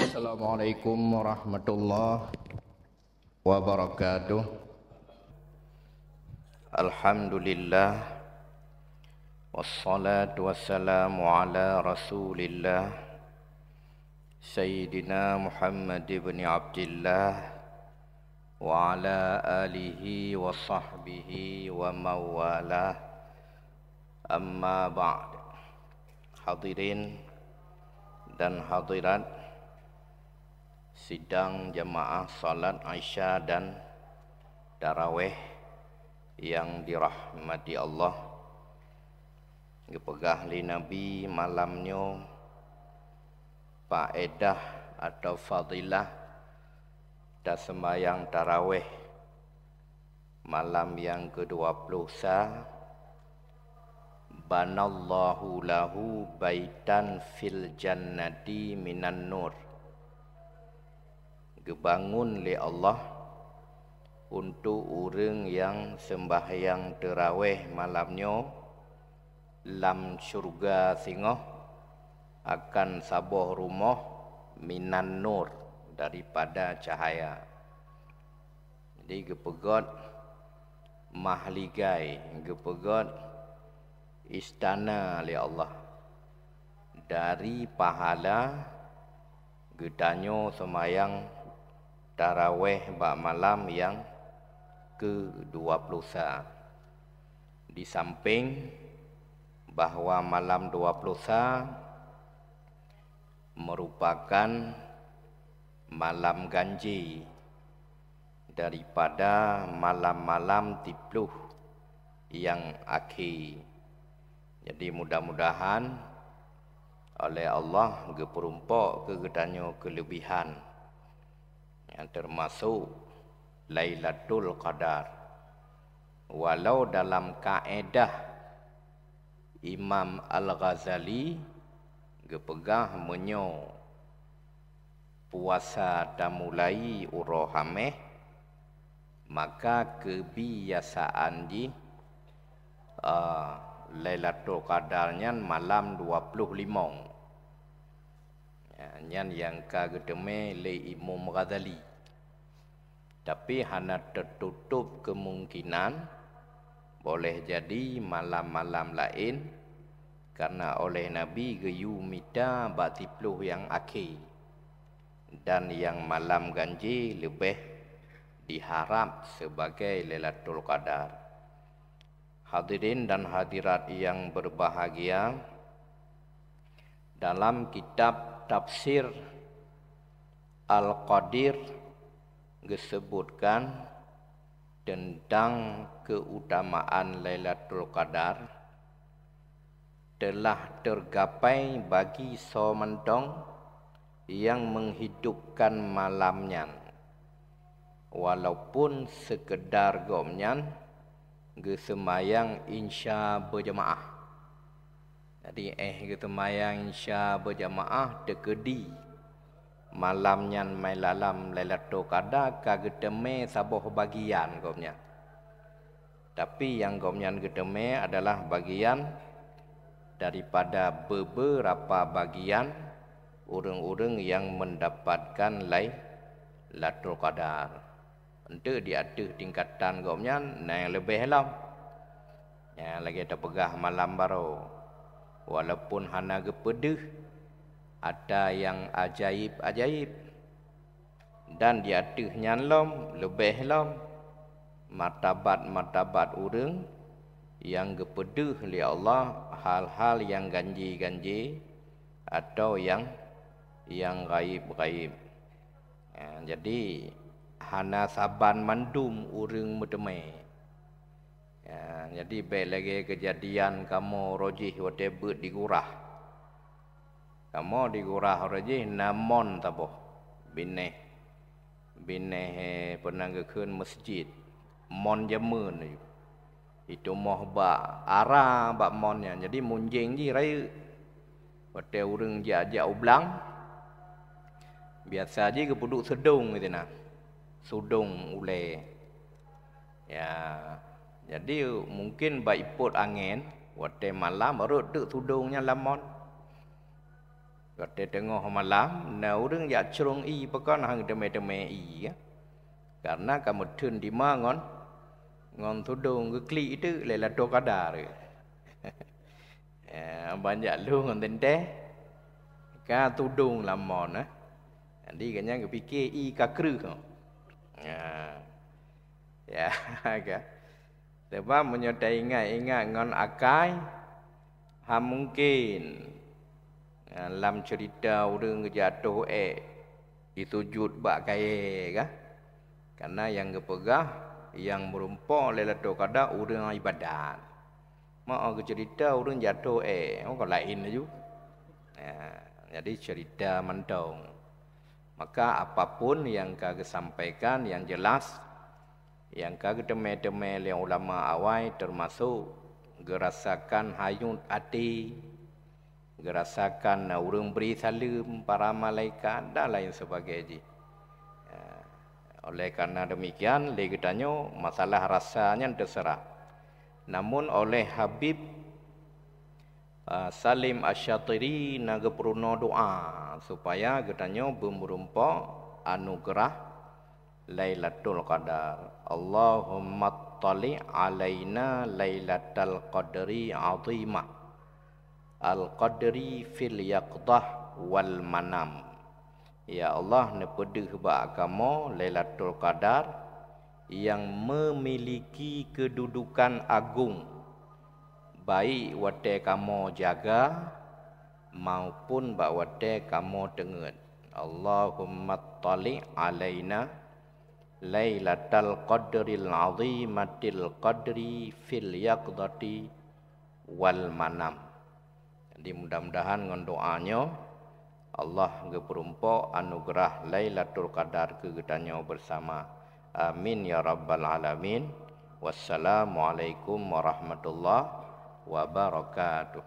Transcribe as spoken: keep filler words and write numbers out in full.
Assalamualaikum warahmatullahi wabarakatuh. Alhamdulillah. Wassalatu wassalamu ala Rasulillah, Sayyidina Muhammad ibn Abdillah, wa ala alihi wa sahbihi wa mawalah. Amma ba'd. Hadirin dan hadirat sidang jamaah salat Isya dan Tarawih yang dirahmati Allah. Geupeugah lé Nabi, malam nyoe faedah atau fadilah taseumbahyang tarawih malam nyang keudua ploh sa, "Banallahu lahu baitan fil jannati minan nur." Geubangon lé Allah untuk ureuëng nyang seumbahyang tarawih malam nyoe lam syeuruga singoh akan saboh rumoh minan nur, daripada cahaya. Jadi geupeugöt mahligai, geupeugöt istana lé Allah dari pahala geutanyoe seumayang taraweh bak malam nyang keudua ploh sa. Di sampéng bahwa malam dua ploh sa meurupakan malam ganjé daripada malam-malam siploh nyang akhé. Jadi, mudah-mudahan oleh Allah geupeurumpok keu geutanyoe keuleubihan, nyang teumasok Lailatul Qadar. Walau dalam kaedah Imam Al-Ghazali geupeugah, meunyoe puasa tamulai uroe Hameh, maka keubiasaan jih, eh, Lailatul Qadar nyan malam dua ploh limong. Ya, nyan nyang ka geuteumé lé Imam Ghazali. Tapi hana teututup keumungkinan, boleh jadi malam-malam laén, karna oleh Nabi geuyue mita bak siploh nyang akhé, dan nyang malam ganjé leubeh diharab sebagai Lailatul Qadar. Hadirin dan hadirat yang berbahagia, dalam kitab Tafsir Al-Qadir geusebutkan teuntang keutamaan Lailatul Qadar, telah teugapai bagi soe mantong nyang meuhidupkan malam nyan, walaupun seukeudar gobnyan geuseumayang Isya beujamaah. Jadi, éh geuseumayang Isya beujamaah teukeudi malam nyan mailam Lailatul Qadar ka geuteumé saboh bagian gobnyan. Tapi nyang gobnyan geuteumé adalah bagian daripada beubeurapa bagian ureuëng-ureuëng nyang meundapatkan Lailatul Qadar. Eunteuk di ateueh tingkatan gobnyan na nyang leubeh lom. Nyang lagée tapeugah malam baroe, walaupun hana geupeudeuh atra nyang ajaéb-ajaéb, dan di ateueh nyan lom leubeh lom martabat-martabat ureuëng nyang geupeudeuh lé Allah hal-hal nyang ganjé-ganjé atau nyang, nyang gaéb-gaéb. Ya, jadi hana saban mandum ureuëng meuteumé. Ya, jadi bék lagée keujadian kamoe rojih watée beuet di Gurah. Kamoe di Gurah rojih na mon saboh, binéh, binéh, eh, peunan geukheun meuseujid, mon jameun. Itumoh bak ara bak mon nyan, jadi munjéng jih rayeuk. Watée ureuëng jak-jak u blang, biasa jih geupeuduek seudong di sinan, seudong ulée. Ya, Jadi mungkin bak ipot angén, watée malam rot teuk tudong nyan lam mon. Watée teungoh malam na ureuëng jak crong ié pakon hana teumé-teumé ié, karena ka meutheun dima ngon ngon tudong geuklik teuk Lailatul Qadar. Eh, ban jak lôn ngon teuntée ka tudong lam mon, eh. Jadi gobnyan geupike ié ka kreueh. Ya. Ya, ka. Sebab meunyoe taingat-ingat ngon akai, ha mungkin, eh, lam cerita ureuëng geujatoh ék jisujut bak kayée ka. Karena nyang geupeugah nyang meureumpok Lailatul Qadar ureuëng ibadat. Meu'oh geucerita ureuëng jatoh ék, oh, ka laén laju. Ya, jadi cerita mantong. Maka apapun nyang ka geusampaikan, nyang jelas, nyang ka geuteumé-teumé lé ulama awai, teumasok geurasakan hanyut até, geurasakan ureuëng bri saleuem, para malaikat, dan lain sebagainya jih. Ya. Oleh karena demikian, lé geutanyoe masalah rasa nyan teuseurah. Namun oleh Habib, ah, Salim Asy-Syatiri na geupeurunoe doa supaya geutanyoe beumeureumpok anugeurah Lailatul Qadar. Allahumma tali alaina lailatal qadri azimah. Al-qadri fil yaqdah wal manam. Ya Allah, neupeudeuh bak kamoe Lailatul Qadar nyang memiliki kedudukan agung, baik watée kamoe jaga maupun bak watée kamoe teungeut. Allahumma tali alaina lailatal qadril azimatil qadri fil yaqdati wal manam. Jadi mudah-mudahan ngon doa nyoe Allah geupeurumpok anugeurah Lailatul Qadar keu geutanyoe beusama. Amin ya rabbal alamin. Wassalamualaikum warahmatullahi wabarakatuh.